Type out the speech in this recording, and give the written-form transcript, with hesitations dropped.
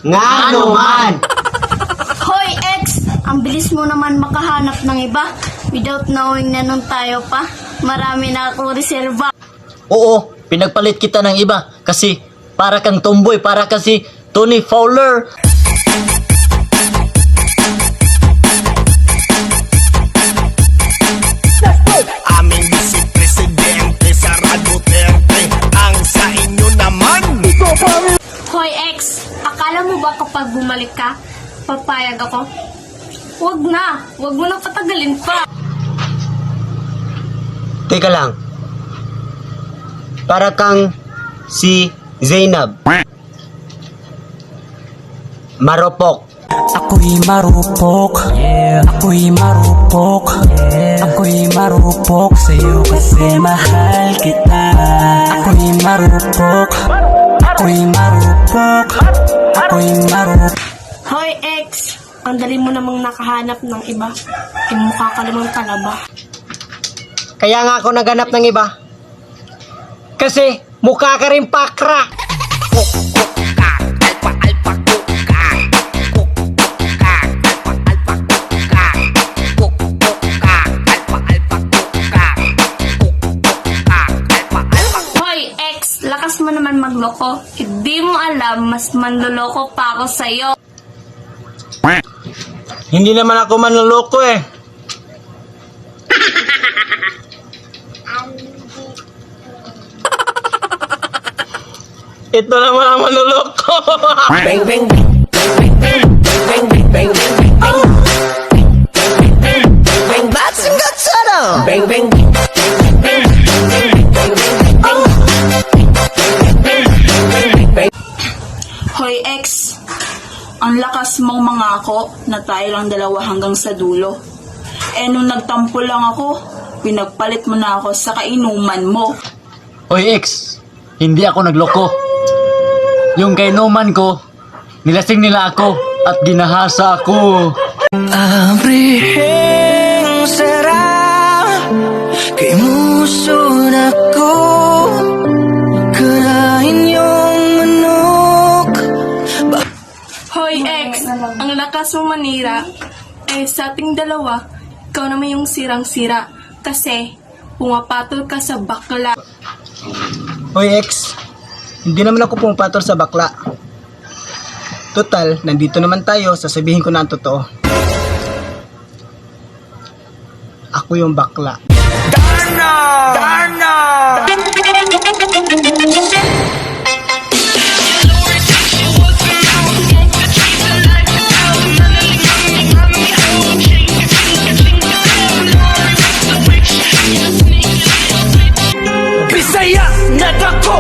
Nga naman! Hoy, ex! Ang bilis mo naman makahanap ng iba. Without knowing na nung tayo pa, marami na akong reserva. Oo, pinagpalit kita ng iba kasi para kang tomboy, para kasi Tony Fowler. Aming Vice Presidente Sara Duterte, ang sa inyo naman. Hoy, ex! Akala mo ba kapag bumalik ka, papayag ako? Wag na! Wag mo nang patagalin pa! Teka lang. Para kang si Zainab. Maropok. Ako'y marupok, ako'y marupok, ako'y marupok sa'yo kasi mahal kita. Ako'y marupok, ako'y marupok, ako'y marupok. Hoy, ex! Ang dali mo namang nakahanap ng iba. Mukha ka namang talaba. Kaya nga ako naghanap ng iba. Kasi mukha ka rin pakra. Hoy, ex! Lakas mo naman magloko. Hindi mo alam, mas manloloko pa ako sa'yo. Hindi naman ako manloloko eh. Ito naman ang manloloko. Bang bang bang bang bang bang bang bang. That's a good setup. Bang bang Hoy ex, ang lakas mong mangako na tayo lang dalawa hanggang sa dulo. Eh nung nagtampo lang ako, pinagpalit mo na ako sa kainuman mo. Oy ex, hindi ako nagloko. Yung kainuman ko, nilasing nila ako at ginahasa ako. Abrihing sarap kay musun ako, kanain yung manok. Hoy ex, ang lakas mong manira. Eh sa ating dalawa, ikaw naman yung sirang-sira. Kasi pumapatol ka sa bakla. Hoy ex, hindi naman ako pumapatol sa bakla. Total, nandito naman tayo, sasabihin ko na ang totoo. Ako yung bakla. Darna! Darna! Bisaya na dako